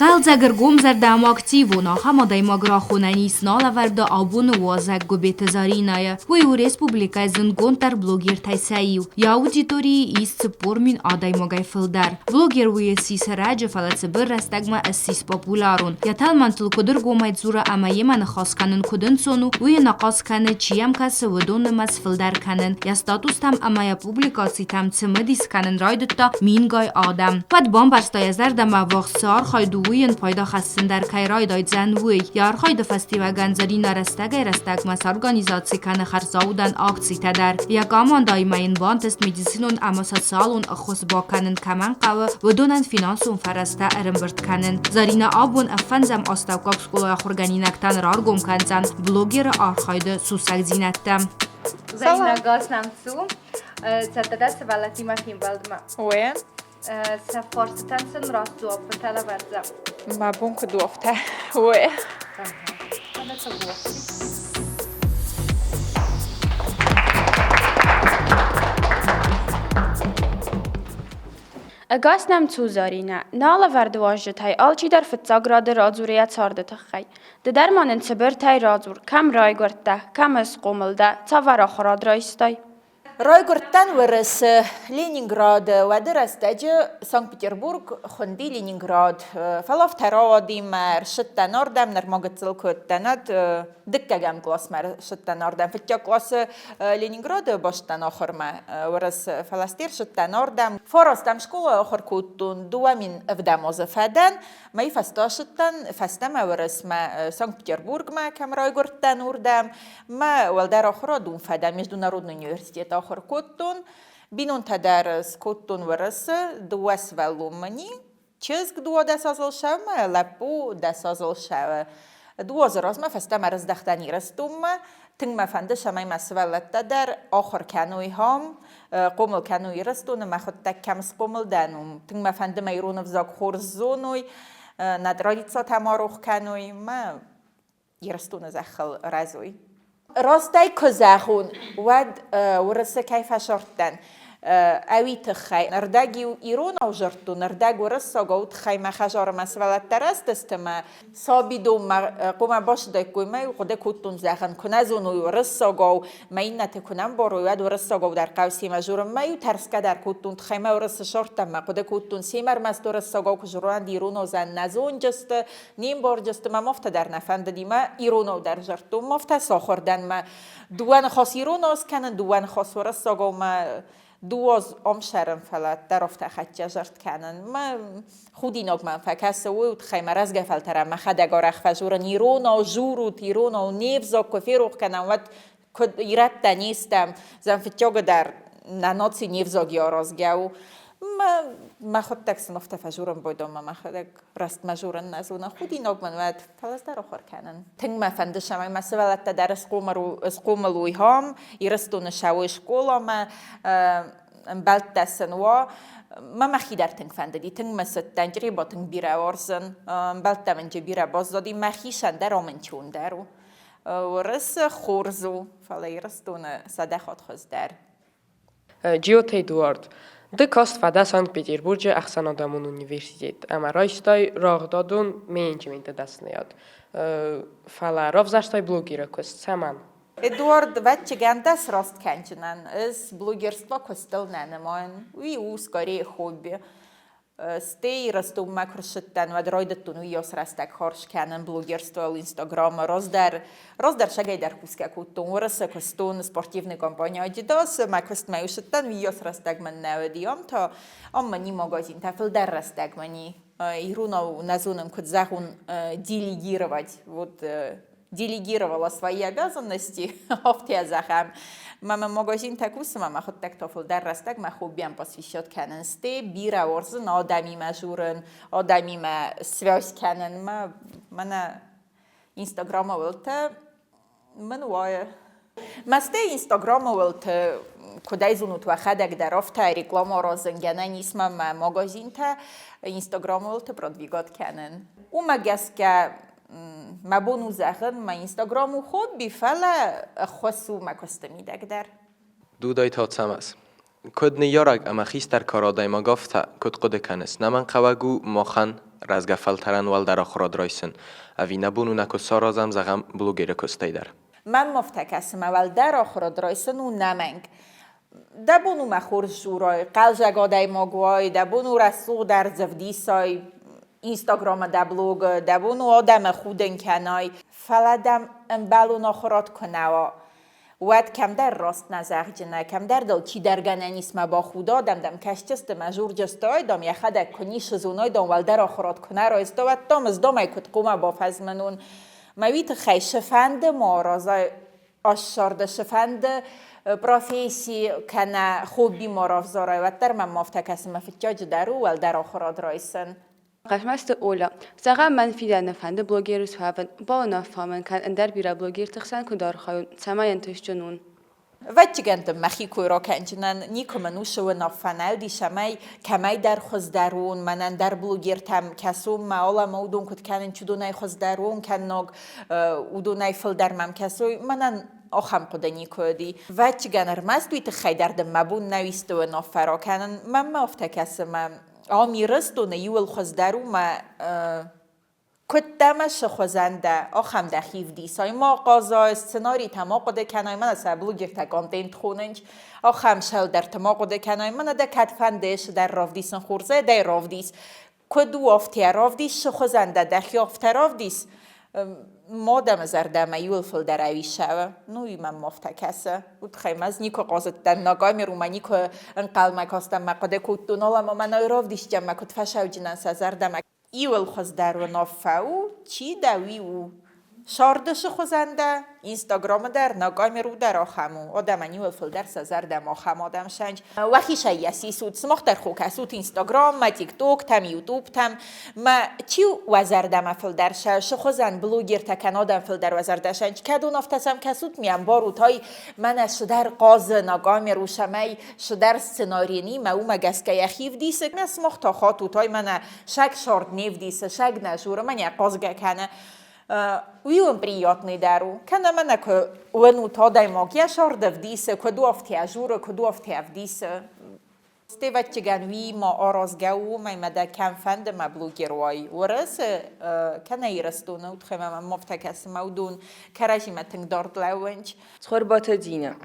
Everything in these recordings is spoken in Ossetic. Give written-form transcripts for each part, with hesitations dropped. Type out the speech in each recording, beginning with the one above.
Хъӕлдзӕг, ӕргомзӕрдӕ ӕмӕ активон ахӕм адӕймаг рахонӕн ис налӕвӕрды абоны уазӕг Гуыбеты Зӕринӕйы. Уый у республикӕйы зындгонддӕр блогертӕй сӕ иу. Йӕ аудиторийы ис 40 000 адӕймагӕй фылдӕр. Блогер уый ссис ӕрӕджы, фӕлӕ цыбыр рӕстӕгмӕ ссис популярон. Йӕ тӕлмӕнтыл куыд ӕргомӕй дзуры ӕмӕ йемӕ ныхас кӕнын куыд ӕнцон у, уый йын ахъаз кӕны, чи йӕм кӕсы, уыдон нымӕц фылдӕр кӕнын. Йӕ статустӕм ӕмӕ йӕ публикацитӕм цымыдис кӕнын райдыдта мингай адӕм. Уӕд бамбӕрста йӕ зӕрдӕмӕ ӕввахс цы архайд у, уый йын пайда хӕссын дӕр кӕй райдайдзӕн, уый. Йӕ архайды фӕстиуӕгӕн Зӕринӕ рӕстӕгӕй-рӕстӕгмӕ сорганизаци кӕны хӕрзаудӕн акцитӕ дӕр. Йӕ командӕимӕ йын бантыст медицинон ӕмӕ социалон ӕххуыс бакӕнын кӕмӕн хъӕуы, уыдонӕн финансон фӕрӕзтӕ ӕрӕмбырд кӕнын. Зӕринӕ абон ӕффӕндзӕм астӕуккаг скъолайы ахуыргӕнинӕгтӕн раргом кӕндзӕн блогеры архайды сусӕгдзинӕдтӕ. Зарина, гас нӕм цу. Цӕттӕ дӕ сывӕллӕттимӕ фембӕлдмӕ? Уе. Сӕ фарстытӕн сын раст дзуаппытӕ лӕвӕрдзӕ. Мӕ бон куыд у, афтӕ. Уе. Ӕгас нӕм цу, Заринӕ! Нӕ алӕвӕрды уазджытӕй алчидӕр фыццаг рады радзуры йӕ царды тыххӕй. Ды дӕр ма нын цыбыртӕй радзур, кӕм райгуырдтӕ, кӕм схъомыл дӕ, цавӕр ахуырад райстай? Райгуырдтӕн Уӕрӕсе, Ленинграды, уӕды рӕстӕджы Санкт-Петербург хуынди Ленинград. Фӕлӕ афтӕ рауади мӕ рсыдтӕн ардӕм, нырма гыццыл куы уыдтӕн, уӕд дыккӕгӕм къласмӕ рсыдтӕн ардӕм. Фыццаг къласы Ленинграды бастдӕн ахуырмӕ Уӕрӕсе, фӕлӕ сте рсыдтӕн ардӕм. Фарастӕм скъолайы ахуыр кодтон, 2007 азы фӕдӕн. Мӕй фӕстӕ ссыдтӕн фӕстӕмӕ Уӕрӕсмӕ, Санкт-Петербургмӕ, кӕм райгуырдтӕн, уырдӕм. Мӕ уӕлдӕр ахуырад уым фӕдӕн, Международный университет ахуыр кодтон. Бинонтӕ дӕр скодтон Уӕрӕсе, дыууӕ сывӕллон мын и. Чызг 12 азыл сӕумӕ, лӕппу дӕс азыл сӕуы. Дыууӕ азы размӕ фӕстӕмӕ рыздӕхтӕн Ирыстонмӕ. Тынг мӕ фӕнды, цӕмӕй мӕ сывӕллӕттӕ дӕр ахуыр кӕной ам, хъомыл кӕной Ирыстоны, мӕхуыдтӕг кӕм схъомыл дӕн, уым. Тынг мӕ фӕнды мӕ ирон ӕвзаг хорз зоной, нӕ традицитӕ ма рох кӕной, мӕ Ирыстоны зӕххыл рӕзой. Растӕй куы зӕгъон, уӕд уырысы кӕй фӕсырдтӕн, ӕви тыххӕй. Ӕрдӕг-иу иронау зардтон, ӕрдӕг уырыссагау тыххӕй мӕ хӕдзары мӕ сывӕллӕттӕ рӕзтысты мӕ сабидонмӕ хъуамӕ бацыдаиккой мӕ хъуыды кодтон, зӕгъын, куы нӕ зоной уырыссагау, мӕ иннӕты куы нӕ ӕмбарой, уӕд уырыссагау дӕр хъӕуы семӕ дзурын. Мӕ-иу тӕрсгӕ дӕр кодтон, тыххӕй мӕ уырысы сырдтӕн мӕ хъуыды кодтон, семӕ ӕрмӕст уырыссагау куы дзурон, иронау дзӕн нӕ зонджысты, Не мбарджысты мӕм афтӕ дӕр нӕ фӕндыди мӕ иронау дӕр зардтон ма афтӕ сахуыр дӕн мӕ дыууӕ ныхас иронау скӕнын, дыууӕ ныхас уырыссагау мӕ дыууӕ ӕмсӕрын, фӕлӕ дӕр афтӕ хӕццӕ зард кӕнын. Мӕ худинаг мӕм фӕкӕсы, уый тыххӕй мӕ рӕзгӕ фӕлтӕрӕн мӕхӕдӕг арӕх фӕзурын иронау журут, иронау не взаг куы ферох кӕнӕм, уӕд куыд ирӕттӕ не стӕм, зӕнфыццагы дӕр нӕ наци не взаги аразгӕ у. Мӕхуыдтӕг сын афтӕ фӕжурын байдон, мӕ мӕхӕдӕг рӕстмӕ журын нӕ зонын. Худинаг мын уӕд, фӕлӕ ӕз дӕр ахуыр кӕнын. Тынг мӕ фӕнды, цӕмӕй мӕ сывӕллӕттӕ дӕр схъомыл уой ам, Ирыстоны сӕуой скъоламӕ, ӕмбӕлттӕ сын уа. Мӕ мӕхи дӕр тынг фӕндыди, тынг мӕ цыдтӕн, Чъреба тынг бирӕ уарзын, ӕмбӕлттӕ мын бирӕ баззади, мӕхицӕн дӕр амынчондӕр у. Уырысы хорз у, фӕлӕ Ирыстоны сӕдӕхатт хуыздӕр. Джиоты Эдуард, ды каст фӕдӕ Санкт-Петербурджы ӕхсӕнадӕмон университет ӕмӕ райстай рӕгъдадон менеджменты дӕсныйад. Фӕлӕ равзӕрстай блогеры куыст. Цӕмӕн? Эдуард, ӕвӕццӕгӕн дӕ сраст кӕнджынӕн. Ӕз блогерство куыстыл нӕ нымайын. Уый у скорее хобби. Стӕй Ростовмӕ куы рцыдтӕн, уӕд райдыдтон уыйас рӕстӕг хорз кӕнын блогерствойыл Инстаграмы. Раздӕр, раздӕр сагӕй дӕр кусгӕ кодтон Уырысы, куыстон спортивный компани Adidas, мӕ куыстмӕ-иу цыдтӕн, уыйас рӕстӕг мын нӕ уыди. Ам та, ам мын и магазинтӕ фылдӕр рӕстӕг мын и. Иронау нӕ зонын, куыд зӕгъон, делегировать. Вот делегировала свои обязанности, афтӕ зӕгъӕм. Мӕ мӕ магазинтӕ кусы, мӕ мӕхуыдтӕг та фылдӕр рӕстӕг мӕ хоббийӕн посвящать кӕнын. Стӕй бирӕ уарзын адӕмимӕ дзурын, адӕмимӕ связь кӕнын. Мӕ мӕнӕ Инстаграмы уылты мын уайы. Мӕ стӕй Инстаграмы уылты куыдӕй зонут уӕхӕдӕг дӕр, афтӕ реклама аразын гӕнӕн ис мӕ мӕ магазинтӕ Инстаграмы уылты продвигать кӕнын. Уымӕ гӕсгӕ Мӕ бон у зӕгъын, мӕ Инстаграм у хобби, фӕлӕ ӕххуыс у мӕ куысты мидӕг дӕр. Дудайты Ацӕмӕз. Куыд ныййарӕг ӕмӕ хистӕр кары адӕймаг афтӕ, куыд хъуыды кӕныс, нӕмӕнгхъӕуӕг у махӕн рӕзгӕ фӕлтӕрӕн уӕлдӕр ахуырад райсын, ӕви нӕ бон у нӕ куыд саразӕм, зӕгъӕм, блогеры куыстӕй дӕр? Мӕм афтӕ кӕсы, мӕ уӕлдӕр ахуырад райсын у нӕмӕнг. Дӕ бон у мӕ хорз дзурай, хъӕлдзӕг адӕймаг уай, дӕ бон у рӕсугъд ӕрдз ӕвдисай, Инстаграмы дӕ блогы, дӕ бон у адӕмы худын кӕнай, фӕлӕ дӕм ӕмбӕлон ахуырад куы нӕ уа, уӕд кӕмдӕр раст нӕ зӕгъджынӕ, кӕмдӕр дыл чидӕр гӕнӕн ис мӕ бахуда, дам дӕм кӕсджысты мӕ журджысты, ай, дам, йӕхӕдӕг куы ницы зоной, дам, уӕлдӕр ахуырад куы нӕ райста, уӕд, дам, ӕз, дам, ӕй куыд хъуамӕ бафӕзмынон. Мӕ уый тыххӕй цы фӕнды ма аразай, ӕссарды цыфӕнды професси кӕнӕ хобби ма равзарай, уӕддӕр мӕм афтӕ кӕсы, мӕ фыццаджы дӕр у уӕлдӕр ахуырад райсын. Хъӕцмӕзты Оля, зӕгъӕм, мӕн фидӕны фӕнды блогер суӕвын, бауынаффӕ мын кӕн ӕндӕр бирӕ блогерты хсӕн куыд архайон, цӕмӕй ӕнтыстджын уон. Ӕвӕццӕгӕн дын мӕхи кой ракӕнджынӕн, никуы мын уыцы уынаффӕ нӕ уыдис, ӕмӕ кӕмӕйдӕр хуыздӕр уон, мӕнӕн дӕр блогертӕм кӕсон, мӕ алӕмӕ уыдон куыд кӕнынц, уыдонӕй хуыздӕр уон, кӕнног уыдонӕй фылдӕр мӕм кӕсой, мӕнӕн ахӕм хъуыды никуы уыди. Ӕвӕццӕгӕн ӕрмӕст уый тыххӕй дӕр дын мӕ бон нӕу исты уынаффӕ ракӕнын. Мӕнмӕ афтӕ кӕсы, мӕ ам Ирыстоны иуыл хуыздӕр у мӕ Куыд дӕ цы хуызӕн дӕ, ахӕм дӕхи вдисай. Ма хъазай, сценаритӕ ма хъуыды кӕнай, мӕнӕ сӕ блогертӕ контент хонынц, ахӕм сӕлдӕрты ма хъуыды кӕнай, мӕнӕ дӕ кӕд фӕнды цыдӕр равдисын хорзӕй, дӕ равдис. Куыд у, афтӕ равдис, цы хуызӕн дӕ, дӕхи афтӕ равдис. Ма дӕм зӕрдӕмӕ иуыл фылдӕр ӕви цӕуы? Ну, уый мӕм афтӕ кӕсы. Уый ӕз никуы хъазыдтӕн на камерумӕ, никуы ӕнхъӕлмӕ кастӕн, мӕ хъуыды кодтон, алӕ мӕ нӕ равдисджӕн, мӕ куыд фӕсӕуджынӕн сӕ зӕрдӕмӕ. Иуыл хуыздӕр уынаффӕ у, чи дӕ, уый у. Сӕрды цы хуызӕн дӕ, Инстаграмы дӕр, нӕ камеру дӕр ахӕм у. Адӕмӕн иуыл фылдӕр сӕ зӕрдӕмӕ ахӕм адӕм сӕнч. Уӕхи сӕййа сисут, сымах дӕр хо кӕсут Инстаграммӕ, Тиктоктӕм, Ютубтӕм. Мӕ чи уӕ зӕрдӕмӕ фылдӕр сӕ, цы хуызӕн блогертӕ кӕнӕ адӕм фылдӕр уӕ зӕрдӕ сӕнч, кӕдон афтӕ сӕм кӕсут, ми ӕмбарут, ай мӕнӕ цыдӕр хъазы на камеру, цӕмӕй цыдӕр сценарийы мӕ уымӕ гӕсгӕ йӕхи вдисы. Мӕ сымах та хатут, ай мӕнӕ Саг сорд не вдисы, саг нӕ журы, мӕнӕ хъазгӕ кӕны. Уый уын приятный дӕр у. Кӕнӕ мӕнӕ куы уынут адӕймаг йӕ сорд ӕвдисы, куыд у афтӕ журы, куыд у афтӕ ӕвдисы. Стевӕццӕгӕн уый ма аразгӕ у, уымӕй мӕ дӕ кӕм фӕнды мӕ блогер уай. Уырысы кӕнӕ Ирыстоны, уыдхӕй мӕм афтӕ кӕсы, мӕ уыдон кӕрӕдзимӕ тынг дард лӕууынц. Цхуырбаты Динӕ,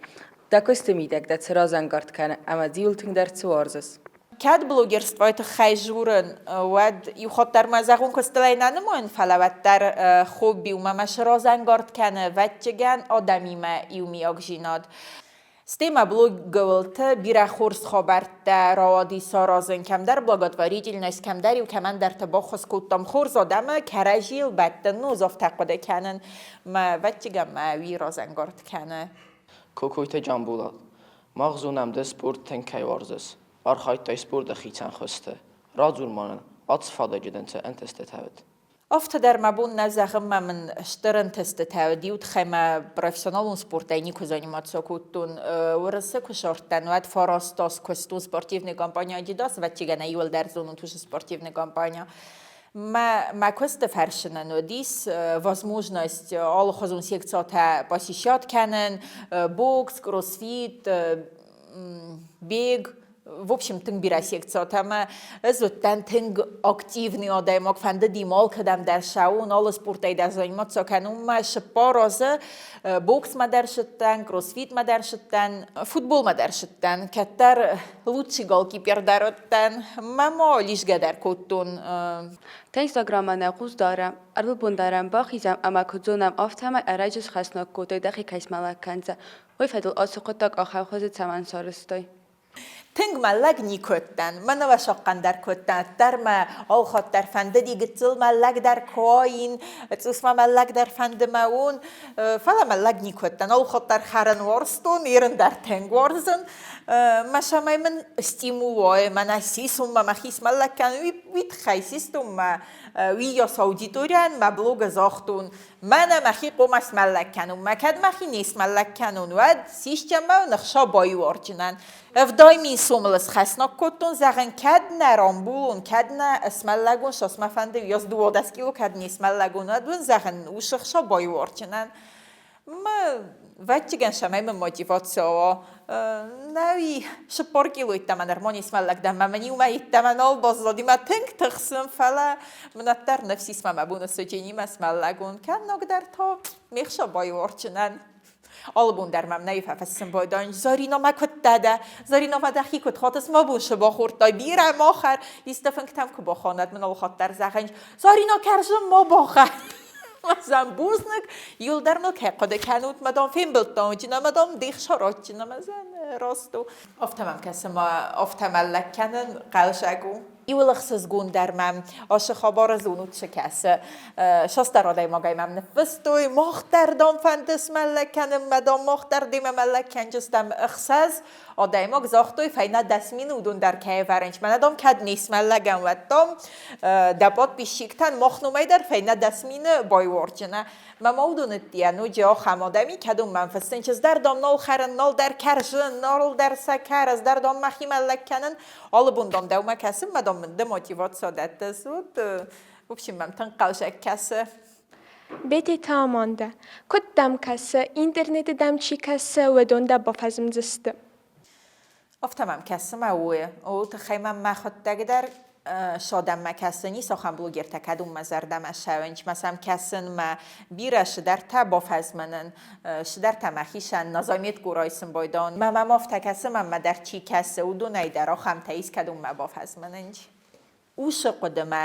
дӕ куысты мидӕг дӕ цы разӕнгард кӕны ӕмӕ дзиуыл тынгдӕр цы уарзыс? Кӕд блогерствойы тыххӕй дзурын, уӕд иу хатт дӕр мӕ зӕгъон куыстылӕй нӕ нымайын, фӕлӕ уӕддӕр хобби у, мӕ сразӕнгард кӕны ӕвӕццӕгӕн адӕмимӕ иумиагдзинад. Стӕй ма блоггӕуылты бирӕ хорз хабӕрттӕ рауади саразын, кӕмдӕр благотворительность, кӕмдӕр-иу кӕмӕндӕрты баххуыс кодтам хорз адӕмы кӕрӕдзийыл бӕттын, ну, афтӕ хъуыды кӕнын. Мӕ ӕвӕццӕгӕн мӕ уый разӕнгард кӕны. Кокойты Джамбулат. Мах зонӕм, ды спорт тынг кӕй уарзыс. Архайдтай спорты хицӕн хуызты. Радзур-ма нын, ацы фадыджы дын цы ӕнтыстытӕ уыд? Афтӕ дӕр мӕ бон нӕ зӕгъынмӕ мын стыр ӕнтыстытӕ уыд. Иу тыххӕй мӕ профессионалон спортӕй никуы заниматься кодтон. Уырысы куы сӕрдтӕн, уӕд фарастаз куыстон спортивный компания Adidas, ӕвӕццӕгӕн ӕй иуылдӕр зонут уыцы спортивный компания. Мӕ, мӕ куысты фӕрсынӕн уыдис возможность алыхуызон секциятӕ посещать кӕнын, бокс, кроссфит, бег. В общем, тынг бирӕ секциятӕ ӕмӕ ӕз уыдтӕн тынг активный адӕймаг, фӕндыди мӕ алкӕдӕм дӕр цӕуын, алы спортӕй дӕр заниматься кӕнынмӕ. Цыппар азы боксмӕ дӕр цыдтӕн, кроссфитмӕ дӕр цыдтӕн, футболмӕ дӕр цыдтӕн. Кӕддӕр лучший голкипер дӕр уыдтӕн, мӕ ма лисгӕ дӕр кодтон. Та Инстаграммӕ нӕ хъус дарӕм, ӕрвылбон дӕр ӕм бахизӕм ӕмӕ куыд зонӕм, афтӕмӕй ӕрӕджы схӕснаг кодтой дӕхи кӕй смӕлӕг кӕндзӕ, уый фӕдыл ацы хъуыддаг ахӕм хуызы цӕмӕн сарӕзтай? Тынг мӕллӕг никуы уыдтӕн, мӕ нывӕсахъхъӕн дӕр кодтӕн, дӕр мӕ алхатт дӕр фӕндыди гыццыл мӕллӕг дӕр куы уаин, цъус ма мӕллӕг дӕр фӕнды мӕ уон, фӕлӕ мӕллӕг никуы уыдтӕн, алхатт дӕр хӕрын уарзтон, ерын дӕр тынг уарзын. Мӕ цӕмӕй мын стимул уой, мӕнӕ сисунмӕ мӕхи смӕллӕг кӕнун, уый тыххӕй систон мӕ уыйас аудиторийӕн мӕ блогы загътон, Мӕнӕ мӕхи хъуамӕ смӕллӕг кӕнон, мӕ кӕд мӕхи не смӕллӕг кӕнон, уӕд системӕ ныхса байуарджынӕн. 70 000 сомыл схӕснаг кодтон, зӕгъын, кӕд нӕ рамбулон, кӕд нӕ смӕллӕгон, сас мӕ фӕнды, уыйас 12 кило кӕд не смӕллӕгон, уӕд уын, зӕгъын, усы хса байуарджынӕн. Мӕ вӕццӕгӕн цӕмӕй мын мотиваци уа, нӕуи 40 кило йеддӕмӕ нырма не смӕллӕг дӕн, мӕ мын иумӕ йеддӕмӕ нал баззади, мӕ тынг тыхсын, фӕлӕ мын уӕддӕр ныфс ис, мӕ мӕ бон Сочинимӕ смӕллӕгон, кӕнногдӕр та ме хсӕ байуарджынӕн. Алы бон дӕр мӕм нӕй фӕфыссын байдайын, Зарина мӕ куыд дӕ, Зарина мӕ дӕхи куыд хатыс, мӕ бон цы бахордтай, бирӕ ма хӕр, исты фынгтӕм куы бахонӕд мын алыхатт дӕр зӕгъын, Зарина кӕрзын ма бахӕр. Мадзан бузныг, иуылдӕр мыл кӕй хъуыды кӕнут, мадам фембылдтон, чи нӕ мадам дих саратчи нӕ мадзан раст у. Афтӕ мӕм кӕсы, ма афтӕ мӕллӕг кӕнын хъӕлдзӕг у. Иуыл ӕхсызгондӕр мӕм ацы хабары зонут цы кӕсы. Цасдӕр адӕймагӕй мӕм ныффыстой, мах дӕр, дам, фӕнды смӕллӕг кӕнынмӕ, дам, мах дӕр демӕ мӕллӕг кӕнджыстӕм ӕхсӕз адӕймаг загътой, фӕйнӕ 10 000 уыдон дӕр кӕй ӕвӕрынц. Мӕнӕ, дам, кӕд не смӕллӕгӕн, уӕд, дам, дӕ подписчиктӕн мах номӕй дӕр фӕйнӕ 10 000 байуарджынӕ. Мӕ ма уыдон ӕддейӕ ноджы ахӕм адӕми, кӕдон мӕм фыссынц, ӕз дӕр, дам, нал хӕрын, нал дӕр кӕрзын, нал дӕр сӕкӕр, ӕз дӕр, дам, мӕхи мӕллӕг кӕнын. Алы бон, дам, дӕумӕ кӕсын, мӕ, дам, мын ды мотиваци дӕттыс. Вот, в общем, мӕм тынг хъӕлдзӕг кӕсы. Бететы Амандӕ, куыд дӕм кӕсы, интернеты дӕм чи кӕсы, уыдон дӕ бафӕзмдзысты? Афтӕ мӕм кӕсы мӕ уый. Ууыл тыххӕй мӕм мӕхуыдтӕг дӕр содӕммӕ кӕсын ис, ахӕм блогертӕ кӕд уым мӕ зӕрдӕмӕ ссӕуынц, мӕ сӕм кӕсын мӕ бирӕ цыдӕртӕ бафӕзмынын, цыдӕртӕ мӕхицӕн на заметку райсын байдайын. Мӕ мӕм афтӕ кӕсы, мӕнмӕ дӕр чи кӕсы, уыдонӕй дӕр ахӕмтӕ ис, кӕд уым мӕ бафӕзмынынц. Уыцы хъуыдымӕ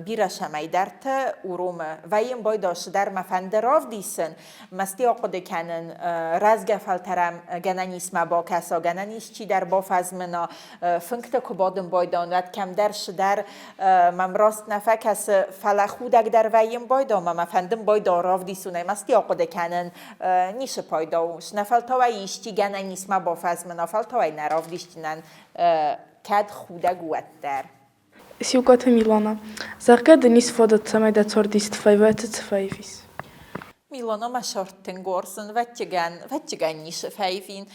бирӕ цӕмӕйдӕрты уромы. Вӕййын байдал цыдӕр мӕ фӕнды равдисын, мӕсти ахъуыды кӕнын, рӕзгӕ фӕлтӕрӕм гӕнӕн ис мӕ бакӕса, гӕнӕн ис чидӕр бафӕзмына, фынгты куы бадын байдайын, уӕд кӕмдӕр цыдӕр мӕм раст нӕ фӕкӕсы, фӕлӕ худӕг дӕр вӕййын байдал, мӕ мӕ фӕндын байдал равдисунӕй мӕсти ахъуыды кӕнын ницы пайда у. Нӕ фӕлтау ӕй исчи гӕнӕн ис ма бафӕзмына, фӕлтау ӕй нӕ равдисдзынӕн кӕд худӕг уӕддӕр. Сиукъаты Милана, зӕгъгӕ дын ис фадат, цӕмӕй дӕ цардист фӕйвӕты цы фӕивис? Милана мӕ сӕрд тынг уарзын, вӕццӕгӕн, вӕццӕгӕн ницы фӕивин.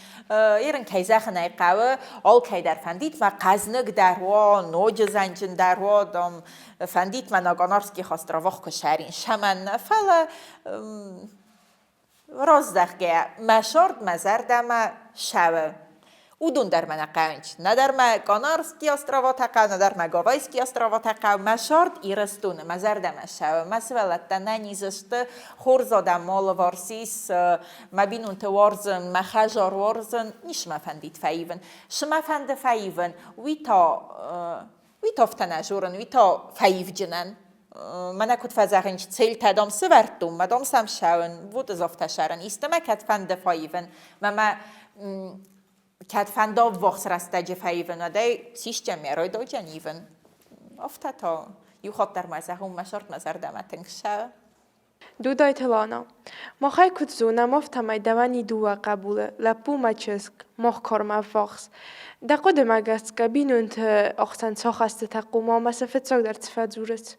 Ерын кӕй зӕгъын ӕй хъӕуы, алкӕй дӕр фӕндид мӕ хъӕзныг дӕр уа, ноджы зӕнджын дӕр уа, дам, фӕндид мӕ на Канарских островах куы сӕрин, сӕмӕн нӕ, фӕлӕ Раздӕхгӕйӕ, мӕ сӕрд мӕ зӕрдӕмӕ ссӕуы. Уыдон дӕр мӕ нӕ хъӕуынц. Нӕдӕр мӕ Канарские островатӕ хъӕуы, нӕдӕр мӕ Гавайские островатӕ хъӕуы. Мӕ сӕрд Ирыстоны мӕ зӕрдӕмӕ ссӕуы. Мӕ сывӕллӕттӕ нӕниз сты, хорз адӕм алыварс ис, мӕ бинонты уарзын, мӕ хӕдзар уарзын. Ницы мӕ фӕндид фӕивын. Цы мӕ фӕнды фӕивын, уый та Уый та афтӕ нӕ дзурын, уый та фӕивджынӕн. Мӕнӕ куыд фӕзӕгъынц, цельтӕ, дам, сывӕрдтон, мӕ, дам, сӕм ссӕуын, вот ӕз афтӕ сӕрын. Исты мӕ кӕд фӕнды фӕивын, мӕ мӕ кӕд фӕнда ӕввахс рӕстӕджы фӕивын, уӕд ӕй систӕм йӕ райдайдзӕн ивын. Афтӕ та иу хатт дӕр ма зӕгъон, мӕ сӕрд мӕ зӕрдӕмӕ тынг ссӕуы. Дудайты Лана, махӕй куыд зонӕм, афтӕмӕй дӕуӕн и дыууӕ хъӕбулы, лӕппу мӕ чызг, мах кармӕ ӕввахс. Дӕ хъуыдымӕ гӕсгӕ бинонты ӕхсӕн цы ахастытӕ хъуамӕ ӕмӕ сӕ фыццагдӕр цы фӕдзурыс?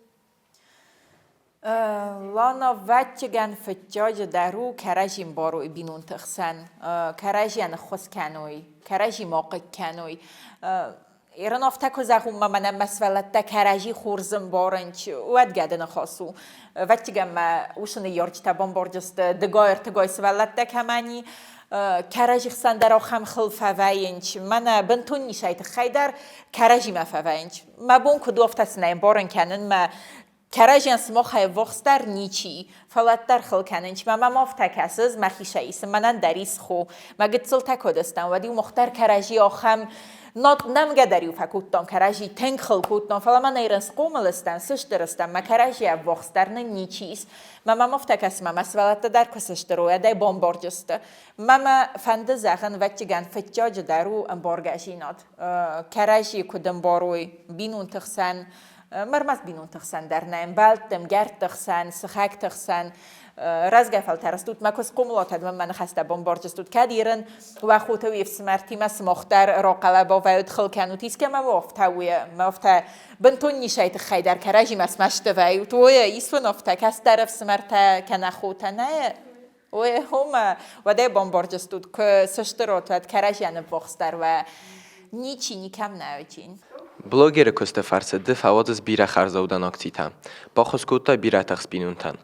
Лана ӕвӕццӕгӕн фыццаджы дӕр у кӕрӕдзи ӕмбарой бинонты хсӕн, кӕрӕдзийӕн ӕххуыс кӕной, кӕрӕдзи ма хъыг кӕной. Ирон афтӕ куы зӕгъон, мӕ мӕнӕн мӕ сывӕллӕттӕ кӕрӕдзи хорз ӕмбарынц, уӕд гӕды ныхас у. Ӕвӕццӕгӕн мӕ уыцы ныййарджытӕ бамбардзысты, дыгай-ӕртыгай сывӕллӕттӕ кӕмӕн и. Кӕрӕдзи хсӕн дӕр ахӕм хыл фӕвӕййынц. Мӕнӕ бынтон нисӕй тыххӕй дӕр кӕрӕдзимӕ фӕвӕййынц. Мӕ бон куыд у, афтӕ сын ӕмбарын кӕнын, мӕ кӕрӕдзийӕн сымахӕй ӕввахсдӕр ничи, фӕлӕ дӕр хыл кӕнынц. Мӕ мӕм афтӕ кӕсы, ӕз мӕхи сӕ исын, мӕнӕн дӕр ис хо. Мӕ гыццылтӕ куыд стӕм, уӕд-иу мах дӕр кӕрӕдзи ахӕм нӕмгӕ дӕр-иу фӕкодтам, кӕрӕдзи тынг хыл кодтам, фӕлӕ мӕнӕ ирын схъомыл стӕм, сыстыр стӕм, мӕ кӕрӕдзийӕ ӕввахсдӕр нын ничи ис. Мӕ мӕм афтӕ кӕсы, мӕ сывӕллӕттӕ дӕр куы сыстыр уой, уӕдӕй бамбарджысты. Мӕ мӕ фӕнды зӕгъын, ӕвӕццӕгӕн, фыццаджы дӕр у ӕмбаргӕдзинад. Кӕрӕдзи куыд ӕмбарой бинонты хсӕн, ӕрмӕст бинонты хсӕн дӕр нӕ, ӕмбӕлтты, ӕмгӕртты хсӕн, сыхӕгты хсӕн. Рӕзгӕ фӕлтӕр стут, мӕ куы схъомыл уат, уӕд мӕ ныхӕстӕ бамбарджыстут. Кӕд ирын уӕ хоты уе фсымӕртимӕ сымах дӕр рахъӕлӕба вӕййут, хыл кӕнут искӕмӕ, уӕ афтӕ у, мӕ афтӕ бынтон нисӕй тыххӕй дӕр кӕрӕдзимӕ смӕсты вӕййут. Ой, ис уын афтӕ кӕстӕр ӕфсымӕртӕ кӕнӕ хотӕ, нӕ? Ой, хомӕ, уӕдӕй бамбарджыстут, куы сыстыр уат, уӕд кӕрӕдзийӕ ныввахсдӕр уӕ ничи никӕм нӕ уыди. Блогеры куысты фӕрцы ды фӕуадзыс бирӕ хӕрзаудӕн акцитӕ, баххуыс кодтай бирӕ тыхст бинонтӕн.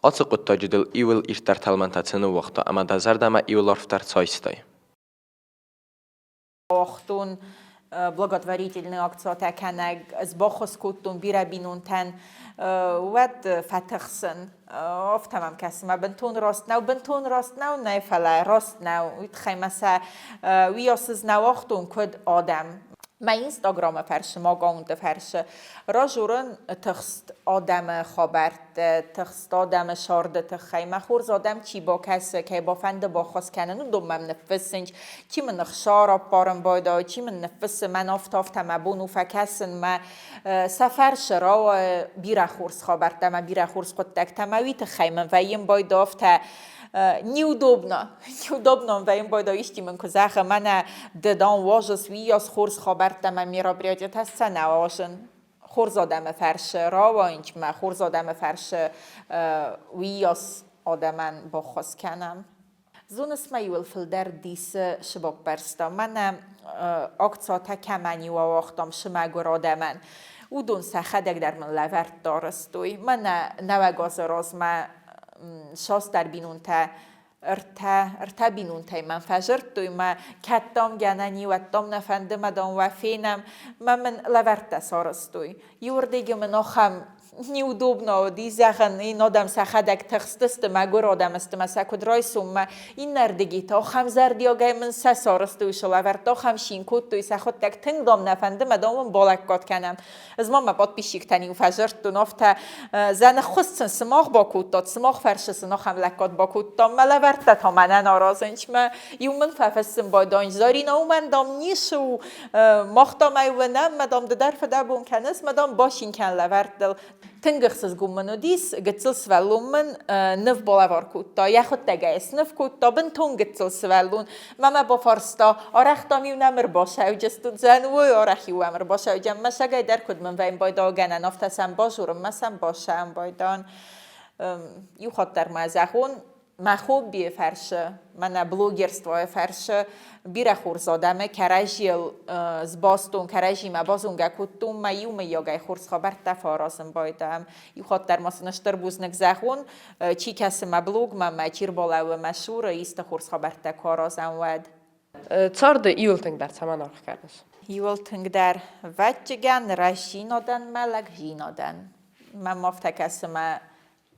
Ацы хъуыддаджы дыл иуыл ирддӕр тӕлмӕнтӕ цы ныууагъта ӕмӕ дӕ зӕрдӕмӕ иуыл арфдӕр цы айстай? Уагътон благотворительный акциятӕ кӕнӕг, ӕз баххуыс кодтон бирӕ бинонтӕн, уӕд фӕтыхсын. Афтӕ мӕм кӕсы, мӕ бынтон раст нӕу, бынтон раст нӕу, нӕ фӕлӕ раст нӕу. Уый тыххӕй мӕ сӕ уыйас ӕз нӕ уагътон, куыд адӕм. Мӕ Инстаграмы фӕрсы, мӕ аккаунты фӕрсы ражурын тыхст адӕмы хабӕртты, тыхст адӕмы сӕрды тыххӕй. Мӕ хорз адӕм чи бакӕсы, кӕй бафӕнды баххуыс кӕнын, уыдон мӕм ныффыссынц. Чи мын ӕхца раппарын байдайы, чи мын ныффыссы, мӕн афтӕ-афтӕ мӕ бон у фӕкӕсын, мӕ сӕ фӕрсы рауайы бирӕ хорз хабӕрттӕ мӕ бирӕ хорз хъуыддӕгтӕ. Мӕ уый тыххӕй мын вӕййын байдайы афтӕ неудобно. Неудобно вӕййын байдайы, исти мын куы зӕгъы, мӕнӕ ды, дам, уазыс, уыйас хорз хабӕрттӕ мӕ мероприятиетӕ сӕ нӕ уазын. Хорз адӕмы фӕрсы рауайынч мӕ хорз адӕмы фӕрсы уыйас адӕмӕн баххуыс кӕнӕм. Зоныс мӕ иуыл фылдӕр дисы сыбаппӕрста. Мӕнӕ акцатӕ кӕмӕн-иу ауагътам сымӕгуыр адӕмӕн, уыдон сӕхӕдӕг дӕр мын лӕвӕрттӕ арӕзтой. Мӕнӕ нӕуӕг азы размӕ сасдӕр бинонтӕ ӕртӕ бинонтӕй мӕм фӕзырдтой, мӕ кӕд дам гӕнӕн и, уӕд дам нӕ фӕнды, мӕ дам уӕ фенӕм, мӕ мын лӕвӕрттӕ сарӕзтой. Иуырдыги мын ахӕм неудобно уыди, зӕгъын, ин адӕм сӕхӕдӕг тыхстысты, мӕгуыр адӕм сты, мӕ сӕ куыд райсом, мӕ иннӕрдыги та ахӕм зӕрдиагӕй мын сӕ сарӕзтой, сӕ лӕвӕрттӕ ахӕм цин кодтой, сӕхуыдтӕг тынг дам нӕ фӕнды, мӕ дам уын балӕггад кӕнӕм. Ӕз ма мӕ подписчиктӕн-иу фӕзырдтон, афтӕ зӕныххуыс сын сымах бакодтат, сымах фӕрсы сын ахӕм лӕггад бакодтам, мӕ лӕвӕрттӕ та мӕнӕн аразынц, мӕ иу мын фӕфыссын байдайынц, Зарина, уымӕн, дам, ницы у, мах, дам, ӕй уынӕм, мӕ, дам, ды дӕр фыдӕбон кӕныс, мӕ, дам, бацин кӕн лӕвӕрттыл. Тынг ӕхсызгон мын уыдис, гыццыл сывӕллон мын ныв балӕвар кодта, йӕхуыдтӕг ӕй сныв кодта, бынтон гыццыл сывӕллон. Мамӕ бафарста, арӕх дам-иу нӕм ӕрбацӕуджыстут, уой арӕх-иу уӕм ӕрбацӕуджӕн, мӕ сагӕй дӕр куыд мын вӕййын байдаугӕнӕн, афтӕ сӕм базурын, мӕ сӕм басӕм байдан. Иу хатт дӕр ма зӕгъон, мӕ хоббийы фӕрцы, мӕнӕ блогерствойы фӕрцы бирӕ хорз адӕмы кӕрӕдзийыл сбастон, кӕрӕдзимӕ базонгӕ кодтон, мӕ иумӕйагӕй хорз хабӕрттӕ фӕаразын байдайӕм. Иу хатт дӕр ма сын стыр бузныг зӕгъон, чи кӕсы мӕ блогмӕ, мӕ чи рбалӕууы мӕ цуры, исты хорз хабӕрттӕ куы аразӕм, уӕд. Царды иуыл тынгдӕр цӕмӕн аргъ кӕныс? Иуыл тынгдӕр ӕвӕццӕгӕн рӕстдзинадӕн мӕ лӕгдзинадӕн. Мӕм афтӕ кӕсы, мӕ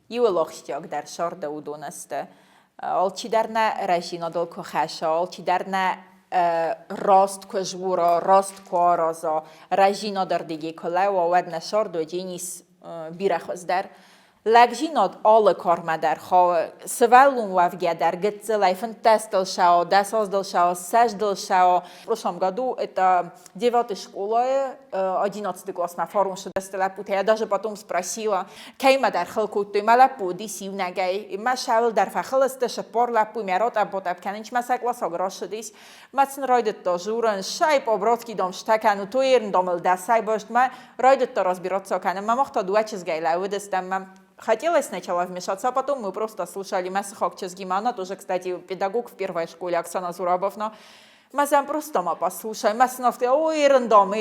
иуыл ахсджиагдӕр сӕрды уыдон сты. Алчидӕр нӕ рӕстдзинадыл куы хӕсса, алчидӕр нӕ раст куы дзура, раст куы араза, рӕстдзинады ӕрдыгӕй куы лӕууа, уӕд нӕ сӕрды уыдзӕнис бирӕ хуыздӕр. Лӕгдзинад алы кармӕ дӕр хауы. Сывӕллон уӕвгӕ дӕр гыццылӕй фынддӕстыл сӕуа, дӕсаздыл сӕуа, ссӕдздыл сӕуа. В прошлом году это девятый школайы одиннадцатый классмӕ фарон сыдысты лӕппутӕ. Я даже потом спросила, кӕимӕ дӕр хыл кодтой. Мӕ лӕппу уыдис иунӕгӕй. Мӕ сӕуыл дӕр фӕхыл сты, цыппар лӕппу мӕ ратъӕпп-батъӕпп кӕнынц, мӕ сӕ классаг рацыдис. Мӕ сын райдыдта дзурын, сай по-братски дам стӕ кӕнут, уый дам ыл дӕсӕй баст мӕ райдыдта разбираться кӕнын. Мӕ мах та дыууӕ чызгӕй лӕууыдыстӕм мӕ Хотелось сначала вмешаться, а потом мы просто слушали мӕ сыхаг чызгимӕ. Она тоже, кстати, педагог в первой школе, Оксана Зурабовна. Мӕ сӕм просто ма послушай. Мӕ сын афтӕ, ой, ерын дам,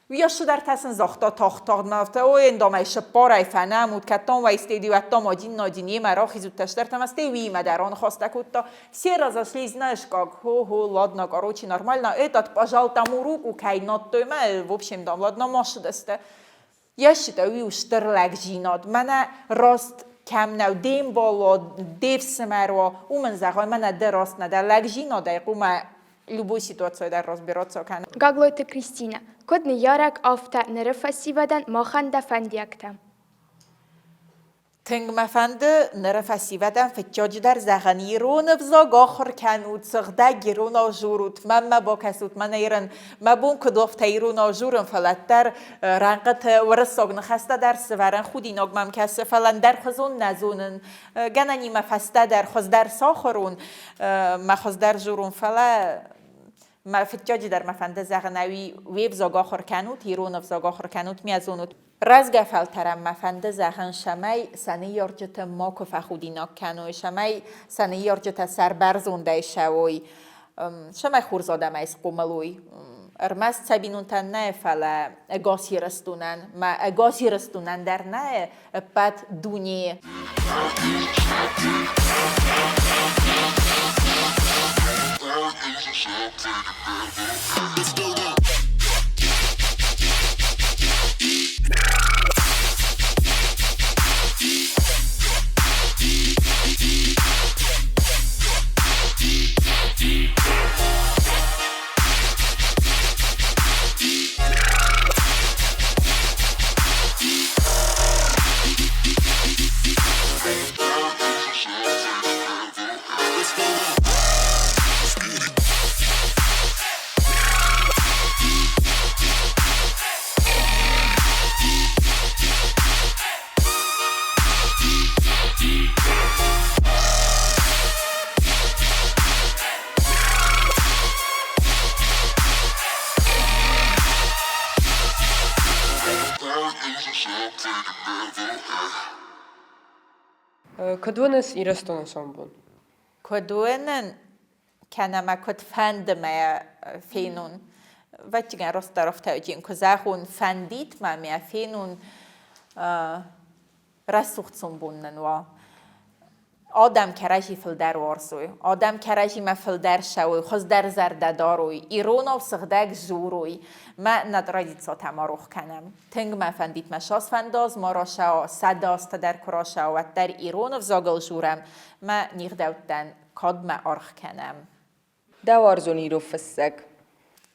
Уыйас цыдӕртӕ сын загъта тагъд-тагъд мӕ афтӕ, ой, ӕндамӕй сыппарӕй фӕнӕмут, кӕд там вӕйстеди, уӕд там один на один йемӕ рахизут тӕстӕртӕ ӕмӕ стӕй уыимӕ дӕр аныхӕстӕ кодта. Все разошлись, знаешь как, хо-хо, ладно, короче, нормально, этот пожал тому руку, кӕй надтой мӕ, в общем, дам, ладно, ма ссыдысты. Я считаю, уый у стыр лӕгдзинад. Мӕнӕ раст кӕм нӕу де мбал де фсымӕр уа, уымӕн зӕгъай, мӕнӕ ды раст нӕ дӕ. Лӕгдзинадӕй хъуамӕ любой ситуацийы дӕр разбираться кӕна. Гаглойты Кристинӕ, куыд ныййарӕг, афтӕ ныры фӕсивӕдӕн махӕн дӕ фӕндиӕгтӕ. Тынг мӕ фӕнды ныры фӕсивӕдӕн фыццаджыдӕр зӕгъын, ирон ӕвзаг ахуыр кӕнут, сыгъдӕг иронау дзурут, мӕнмӕ бакӕсут, мӕнӕ ирын, мӕ бон куыд у, афтӕ иронау дзурын, фӕлӕ дӕр рӕнхъыты уырыссаг ныхӕстӕ дӕр сывӕрын худинаг мӕм кӕсы, фӕлӕ ӕндӕрхуызон нӕ зонын. Гӕнӕнимӕ фӕстӕдӕр хуыздӕр сахуыр уон, мӕ хуыздӕр дзурон, фӕлӕ мӕ фыццаджыдӕр мӕ фӕнды зӕгъын, ӕви уе взаг ахуыр кӕнут, ирон ӕвзаг ахуыр кӕнут, ме зонут. Рӕзгӕ фӕлтӕрӕн мӕ фӕнды зӕгъын, цӕмӕй сӕ ныййарджыты макуы фӕхудинаг кӕной, цӕмӕй сӕ ныййарджытӕ сӕрбӕрзондӕй сӕуой, цӕмӕй хорз адӕмӕй схъомыл уой. Ӕрмӕст сӕ бинонтӕн нӕ, фӕлӕ ӕгас Ирыстонӕн, мӕ ӕгас Ирыстонӕн дӕр нӕ, ӕппӕт дунейы. Куыд уыныс Ирыстоны сомбон? Куыд уынын, кӕнӕ мӕ куыд фӕнды мӕ фенун. Ӕвӕццӕгӕн растдӕр афтӕ куы зӕгъон, фӕндид мӕ мӕ фенун рӕсугъд сомбон нын уа. Адӕм кӕрӕдзи фылдӕр уарзой, адӕм кӕрӕдзимӕ фылдӕр цӕуой, хуыздӕр зӕрдӕ дарой, иронау сыгъдӕг дзурой. Мӕ нӕ традицитӕ ма рох кӕнӕм. Тынг мӕ фӕндид мӕ сас фӕндаз ма расӕуа, сӕдӕазтӕ дӕр куы расӕуа, уӕддӕр ирон ӕвзагыл дзурӕм, мӕ не гъдӕуттӕн кадмӕ аргъ кӕнӕм. Дӕ уарзон ирон фыссӕг.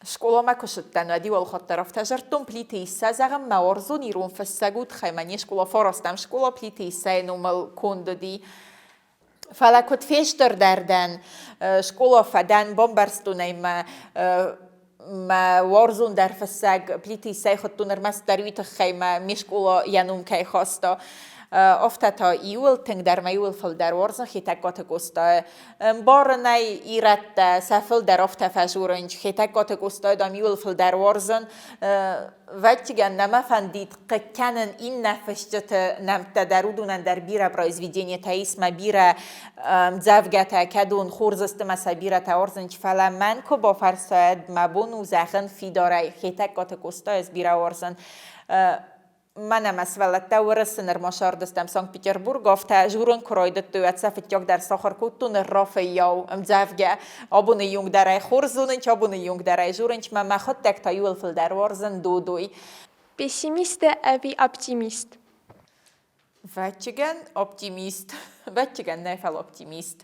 Скъоламӕ куы цыдтӕн, уӕд-иу ӕлхӕддӕр афтӕ зардтон Плиты Иссӕ, зӕгъын, мӕ уарзон ирон фыссӕг у, тыххӕй мӕ не скъола фарастӕм скъола Плиты Иссӕйы номыл конд уыди. Фӕлӕ куыд фестырдӕр дӕн, скъола фӕдӕн, бамбӕрстон ӕй мӕ мӕ уарзондӕр фыссӕг Плиты Иссӕй хуыдтон ӕрмӕстдӕр уый тыххӕй мӕ ме скъола йӕ ном кӕй хаста. Афтӕ та иуыл тынгдӕр мӕ иуыл фылдӕр уарзын Хетӕгкаты Къостайы. Ӕмбарын ӕй, ирӕттӕ сӕ фылдӕр афтӕ фӕзурынц. Хетӕгкаты Къостайы, дам, иуыл фылдӕр уарзын. Ӕвӕццӕгӕн, нӕ мӕ фӕндид хъыг кӕнын иннӕ фысджыты нӕмттӕ дӕр, уыдонӕн дӕр бирӕ произведениетӕ ис мӕ бирӕ ӕмдзӕвгӕтӕ, кӕдон хорз сты мӕ сӕ бирӕтӕ уарзынц, фӕлӕ мӕн куы бафӕрсӕд, мӕ бон у зӕгъын фидарӕй, Хетӕгкаты Къостайы ӕз бирӕ уарзын. Мӕнӕ мӕ сывӕллӕттӕ Уырысы нырма сардыстӕм Санкт-Петербург, афтӕ журын куы райдыдтой, уӕд сӕ фыццагдӕр сахуыр кодтон Рафаийау ӕмдзӕвгӕ. Абоны онг дӕр ӕй хорз зонынц, абоны онг дӕр ӕй журынц, мӕ мӕхуыдтӕг та иуыл фылдӕр уарзын Додой. Пессимист дӕ ӕви оптимист? Ӕвӕццӕгӕн, оптимист. Ӕвӕццӕгӕн нӕ, фӕлӕ оптимист.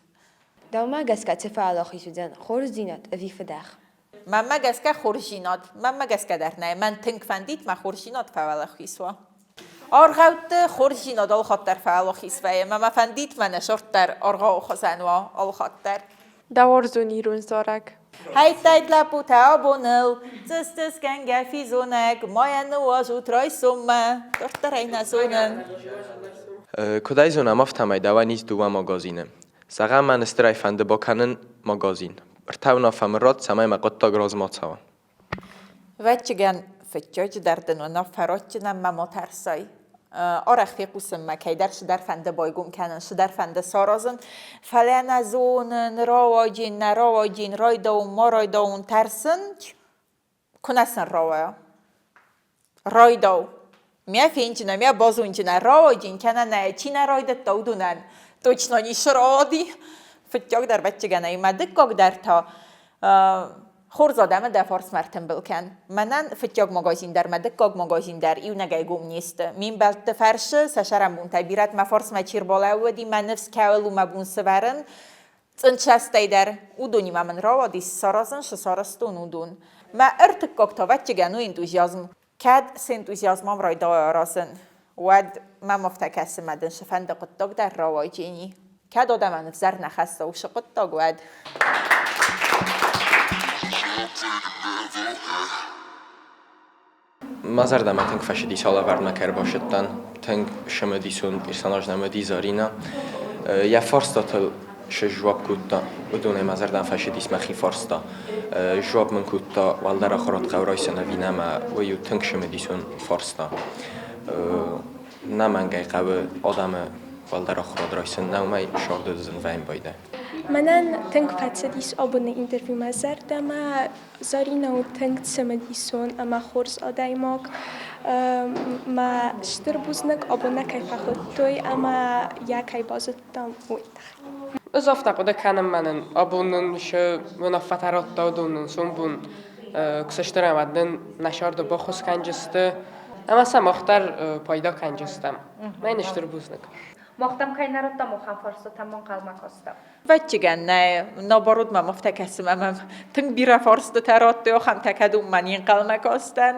Дӕумӕ гӕсгӕ цы фӕуӕлахиз уыдзӕн, хорздзинад ӕви фыдӕх? Мӕнмӕ гӕсгӕ хорздзинад. Мӕнмӕ гӕсгӕ дӕр нӕй. Мӕн тынг фӕндид, мӕ хорздзинад фӕуӕлахиз уа. Аргъӕутты хорздзинад алхатт дӕр фӕуӕлахиз вӕййы. Мӕ мӕ фӕндид, мӕнӕ сырд дӕр аргъауы хуызӕн уа алхатт дӕр. Дӕ уарзон ирон зарӕг. Хӕйттайд лӕппутӕ абоныл, цъыс-цъысгӕнгӕ физонӕг, майӕ ныуазут райсоммӕ, дарддӕр ӕй нӕ зонын. Куыд ӕй зонӕм, афтӕмӕй дӕуӕн ис дыууӕ магазины. Зӕгъӕм, мӕн стырӕй фӕнды бакӕнын магазин. Ӕртӕ уынаффӕ мын ратт, цӕмӕй мӕ хъуыддаг размӕ цӕуа. Ӕвӕццӕгӕн, фыццаджыдӕр дын уынаффӕ ратдзынӕн мӕ ма тӕрсай. Арӕх фехъусын мӕ, кӕйдӕр цыдӕр фӕнды байгом кӕнын, цыдӕр фӕнды саразын, фӕлӕ нӕ зонын, рауайджын, нӕ рауайджын, райдауын, ма райдауын, тӕрсын, куы нӕ сын рауайа. Райдау. Мӕ фенджынӕ, мӕ базонджынӕ, рауайджын кӕнӕ нӕ, чи нӕ райдыдта, уыдонӕн точно ницы рауади. Фыццагдӕр ӕвӕццӕгӕнӕй мӕ дыккагдӕр та хорз адӕмы дӕ фарсмӕ ӕртымбыл кӕн. Мӕнӕн фыццаг магазин дӕр, мӕ дыккаг магазин дӕр иунӕгӕй гом не сты. Ме мбӕлтты фӕрсы, сӕ сӕрӕнбонтӕ бирӕт мӕ фарсмӕ чи рбалӕууыди, мӕ ныфс кӕуыл у мӕ бон сывӕрын, Цъындсастӕй дӕр уыдонимӕ мын рауадис саразын, цы сарӕзтон, уыдон. Мӕ ӕртыккаг та, ӕвӕццӕгӕн, у энтузиазм. Кӕд цы энтузиазмӕм райдайа аразын, уӕд мӕм афтӕ кӕсы, мӕ дын цыфӕнды хъуыддаг дӕр рауайдзӕни. Кӕд адӕмӕн ӕвзӕр нӕ хӕсса уыцы хъуыддаг, уӕд. Мӕ зӕрдӕмӕ тынг фӕцыдис алӕвӕрдмӕ кӕй ӕрбацыдтӕн. Тынг цымыдисон персонаж нӕм уыди Заринӕ. Йӕ фарстатыл сдзуапп кодта, уыдонӕй мӕ зӕрдӕмӕ фӕцыдис мӕхи фарста. Сдзуапп мын кодта, уӕлдӕр ахуырад хъӕуы райсын ӕви нӕ, ӕмӕ уый у тынг цымыдисон фарста. Нӕмӕнгӕй хъӕуы адӕмы уӕлдӕр ахуырад райсын, нӕ уымӕй сӕрды зын вӕййын байдайы. Мӕнӕн тынг фӕцыдис абоны интервью мӕ зӕрдӕмӕ. Заринӕ у тынг цымыдисон ӕмӕ хорз адӕймаг. Мӕ стыр бузныг абон нӕ кӕй фӕхуыдтой ӕмӕ йӕ кӕй базыдтам, уый тыххӕй. Ӕз афтӕ хъуыды кӕнын мӕнӕн абон нын цы уынаффӕтӕ радта, уыдон нын сомбон куы сыстырӕм, уӕд нын нӕ сӕрды баххуыс кӕнджысты ӕмӕ сӕ мах дӕр пайда кӕнджыстӕм. Мӕн стыр бузныг. Махтам кӕй нӕ радтам, ахӕм фарстатӕм ӕнхъӕлмӕ кастам. Ӕвӕццӕгӕн, нӕ, наоборот мӕм афтӕ кӕсы, ӕмӕ тынг бирӕ фарстытӕ радтой, ахӕмтӕ кӕд уымӕ не нхъӕлмӕ кастӕн.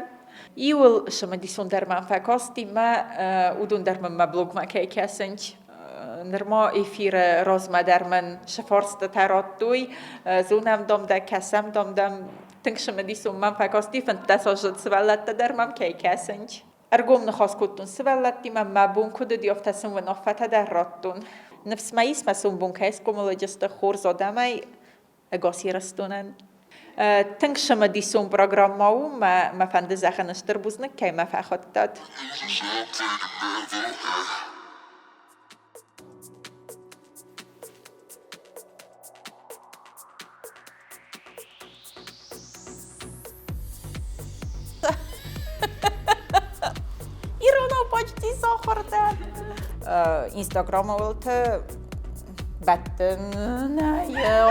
Иуыл цымыдисондӕр мӕм фӕкасти мӕ уыдон дӕр мын мӕ блогмӕ кӕй кӕсынц. Нырма эфиры размӕ дӕр мын цы фарстытӕ радтой, зонӕм, дам, дӕ кӕсӕм, дам, дӕм тынг цымыдисон мӕм фӕкасти, 15 аздзыд сывӕллӕттӕ дӕр мӕм кӕй кӕсынц. Ӕргом ныхас кодтон сывӕллӕттимӕ, мӕ бон куыд уыди, афтӕ сын уынаффӕтӕ дӕр радтон. Ныфс мӕ ис, мӕ сомбон кӕй схъомыл сты хорз адӕмӕй ӕгас Ирыстонӕн. Тынг цымыдисон программӕ у, мӕ фӕнды зӕгъын стыр бузныг, кӕй мӕ фӕхуыдтат. Иронау почти сахуыр дӕн. Инстаграмы уылты бӕттын нӕ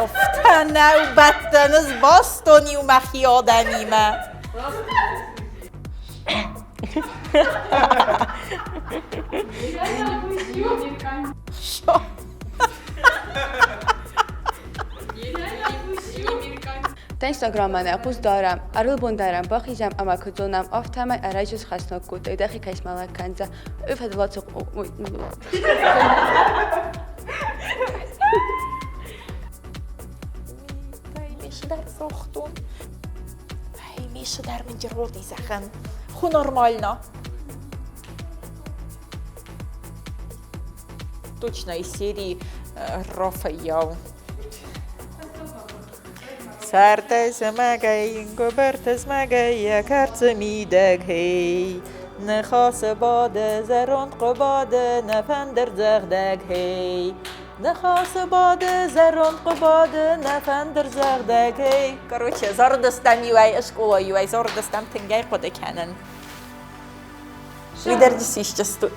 афтӕ нӕу бӕттын, сбастон иу мӕхи адӕмимӕ. Що? Дӕ Инстаграммӕ нӕ хъус дарӕм, ӕрвылбон дарӕм, бахизӕм ӕмӕ куыд зонӕм, афтӕмӕй ӕрӕджы схӕснаг кодтай, дӕхи кӕй смӕлӕг кӕндзӕ, уый фӕдыл Ху нормально. Точно из серии Рафаэл. Цардӕй зымӕгӕй, гуыбырты змӕгӕй йӕ кӕрцы мидӕг, хей. Ныхасы бады зӕронд Хъуыбады, нӕ фӕндырдзӕгъдӕг, хей. Ныхасы бады зӕронд Хъуыбады, нӕ фӕндырдзӕгъдӕг, хей. Короче, зарыдыстӕм иуӕй скъола, иуӕй зарыдыстӕм тынгӕй хъуыды кӕнын. Уый дӕр сисджыстут.